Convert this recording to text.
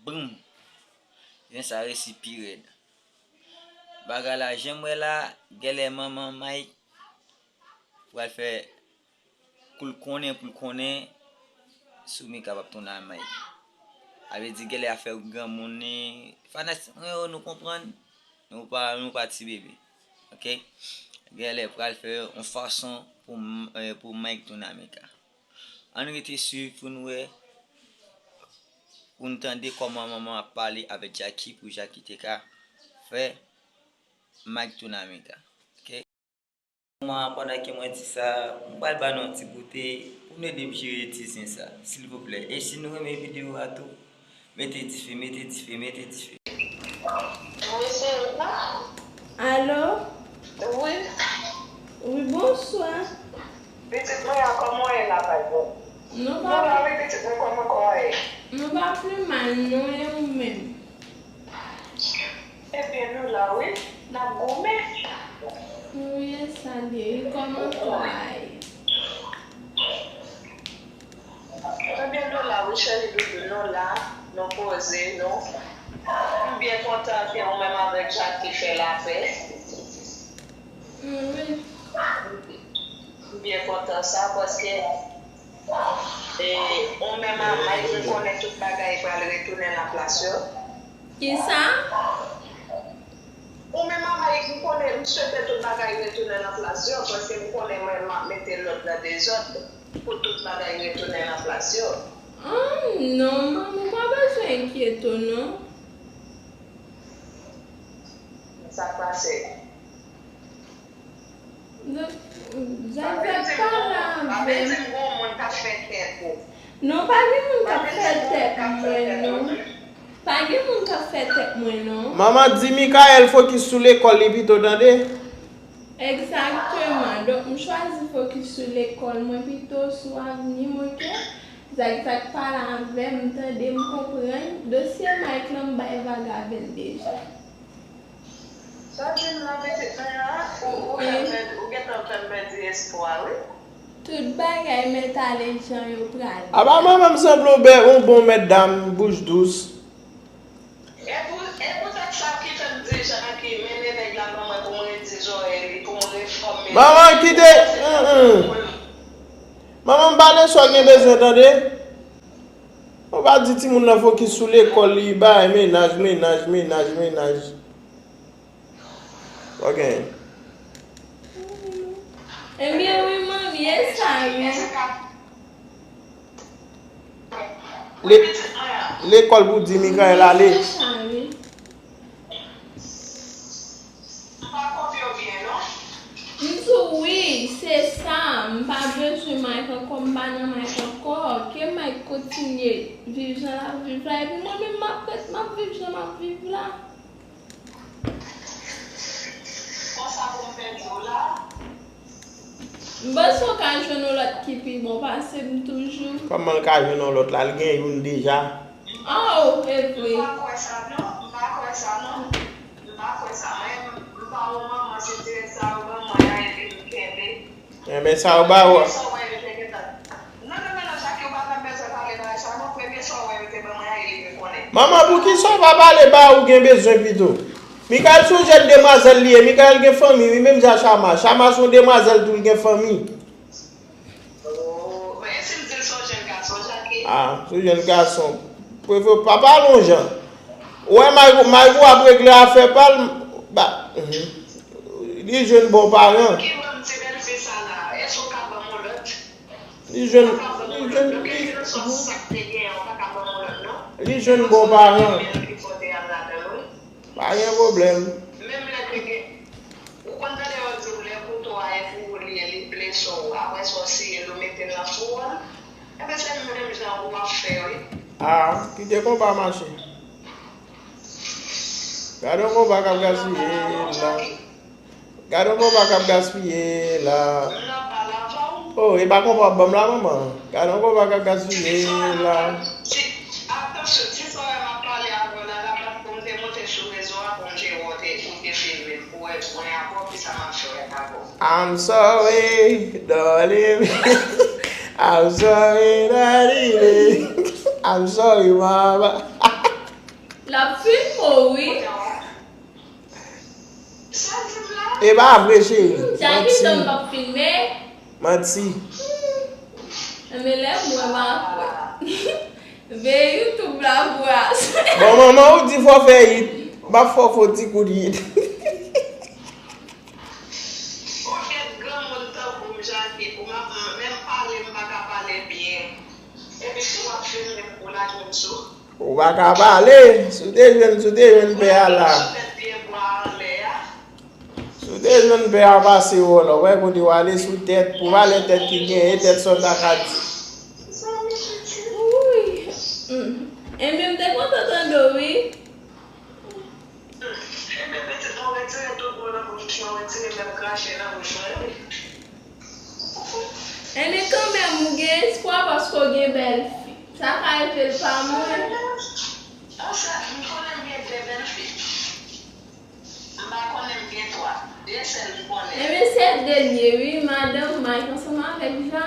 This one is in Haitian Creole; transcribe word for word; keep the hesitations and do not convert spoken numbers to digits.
Boum! Zen sa resi pi rèd. Bagay la, jan m wè la, genlè manman Mike pral fè kou l konnen, pou l konnen si Mika p ap tounen ak Mike. Sa vle di genlè afè granmoun ni fanatik mwen yo, nou konprann? Nou pa, nou pa ti bebe. Oke? Genlè pral fè yon fason pou, m- eh, pou Mike tounen ak Mika. Ann rete swiv pou n wè, pou n tande kòman manman ap pale avèk Jackie pou Jackie te ka fè Mike tounen ak Mika. Oke? Kòman, pandan ke mwen di sa, m pral ba nou yon ti goute pou n ede m jere ti zen sa, silvouplè. E si nou renmen videyo a tou, mete dife, mete dife, mete dife. Mesye, Alo? Wi. Wi, bonswa. Pitit mwen an, kòman w ye la, pazò? Nou pa Nou la, wi, pitit mwen, kòman kò a ye? Nou pa pi mal, non, e ou menm? Ebyen, nou la, wi. N ap goumen. Wi, e sa l ye, wi, kòman kò a ye? Ebyen, nou la, wi, cheri doudou, nou la, nou poze, nou. M byen kontan ke ou menm avèk Jackie fè lapè. Wi. M byen kontan sa, paske, e, ou menm a Mike, m konnen tout bagay pral retounen nan plas yo. Kisa? Ou menm a Mike, m konnen, m swete tout bagay retounen nan plas yo, paske m konnen mwen, m ap mete lòd nan dezòd pou tout bagay retounen nan plas yo. Ah, non, manmi, ou pa bezwen enkyete w, non. Sa k pase? Donk, Zak, Zak, pale avè m. Pa vle di m gon moun k ap fè tèt ou. Non, pa gen moun k ap fè tèt mwen, non. Pa gen moun k ap fè tèt mwen, non. Manman, di Michael fokis sou lekòl li pito, tande? Egzakteman. Donk, m chwazi fokis sou lekòl mwen pito, sou avni m, oke? Zak, Zak, pale avè m, tande, m konprann. Dosye Mike lan, m bay vag avè l deja. Sa di m nan pitit mwen an, ou, ou fè m pèdi, ou gentan fè m pèdi espwa, wi. Tout bagay mèt ale jan yo prale. Apa manman m sanble yon bè, yon bon mèt dam, bouch dous. E pou, e poutèt sa ki fè m di Jackie mennen nèg la ban mwen pou m redi zòrèy li, pou m refòme li. Manman, kite, mm, mm. Manman, m pa nan sa w gen bezwen, tande? Ou pa di timoun nan fokis sou lekòl li, bay mennaj, mennaj, mennaj, mennaj. Ok. Ebyen wi, manmi, e sa wi. Le, lekòl pou di Michael ale. E sa wi. M pa konprann yo byen, non. M di w wi, se sa. M pa bezwen Mike ankò, m pa nan Mike ankò. Ke Mike kontinye viv jan l ap viv la, epi mwen menm m ap ret, m ap viv jan m ap viv la. Konsa pou m pèdi w la. M panse w ka jwenn yon lòt ki pi bon pase m toujou. Kòman l ka jwenn yon lòt la? L gen youn deja. Oh, e vre. M pa kwè sa non, m pa kwè sa non. M pa kwè sa. Mwen, m pa yon manman, se dirèk sa yo ban mwen an, epi m kenbe. Enben, sa yo ba w. Premye sa w wè yo te gentan. Non, non, non, non, Jackie, ou pa menm bezwen pale bagay sa non. Premye sa w wè yo te ban mwen an, e li m konnen. Manman, poukisa w pa pale ba ou gen bezwen pito? Michael se yon jèn demwazèl li ye, Michael gen fanmi, wi, menm jan Chama. Chama se yon demwazèl tou, li gen fanmi. Oh, men e si m di l se yon jèn gason, Jackie? Ah, se yon jèn gason. Prefere pa pale yon jan. Ou wè, Maygo, Maygo ap regle afè pa l, ba, mhm. Li jwenn bon paran. Ki ban m ti bèlfi sa la? Èske w ka ban m yon lòt? Li jwenn, li jwenn, li, li jwenn bon paran. Pa gen pwoblèm. Menm lè te gen, ou konn tande yo di w lè kouto a e pou ou li ye, li blese w, apre sa w siye l, ou mete l nan fou a, enben se menm jan ou ap fè wi. Ah, kite konba mache. Gade yon konba k ap gaspiye la. Gade yon konba k ap gaspiye la. Oh, e pa konba w ap ban m la, manman. Gade yon konba k ap gaspiye la. Atansyon, ti sè w m ap pale avè w la, la, pou m te monte sou rezo a, pou m te wè w te, ou te filme m, pou wè mwen avè w, kisa m ap fè avè w. I'm sorry, darling. I'm sorry, darling. I'm sorry, mama. L ap filme w wi. E pa vre, cheri. Jackie Chan p ap filme. Manti. Men lè mwen m ap veye YouTube la pou ase. Bon, manman ou di fò fè it. M ap fè w fè ti kout it. Ou gen granmoun tankou m, Jackie, pou m ap menm pale, m pa ka pale byen. Epi si w ap filme m pou lage m sou. Ou pa ka pale. Si w te jwenn, si w te jwenn pè a la. Si w te jwenn pè a pase wòlò, wè kote w ale sou tèt, pou valè tèt ki genyen, tèt sòt ak ati. Wi. Ebyen m te kontan tande w wi. Ebyen pitit mwen retire tout mo nan bouch mwen, retire menm krache nan bouch mwen wi. Ebyen kanmenm ou gen espwa paske w gen bèl fi. Sa ka rive l pa mwen. Anfèt, m konnen m gen de bèl fi. M pa konnen m gen twa. De sèl m konnen. Ebyen se de l ye wi, madanm Mike ansanm avèk Jackie.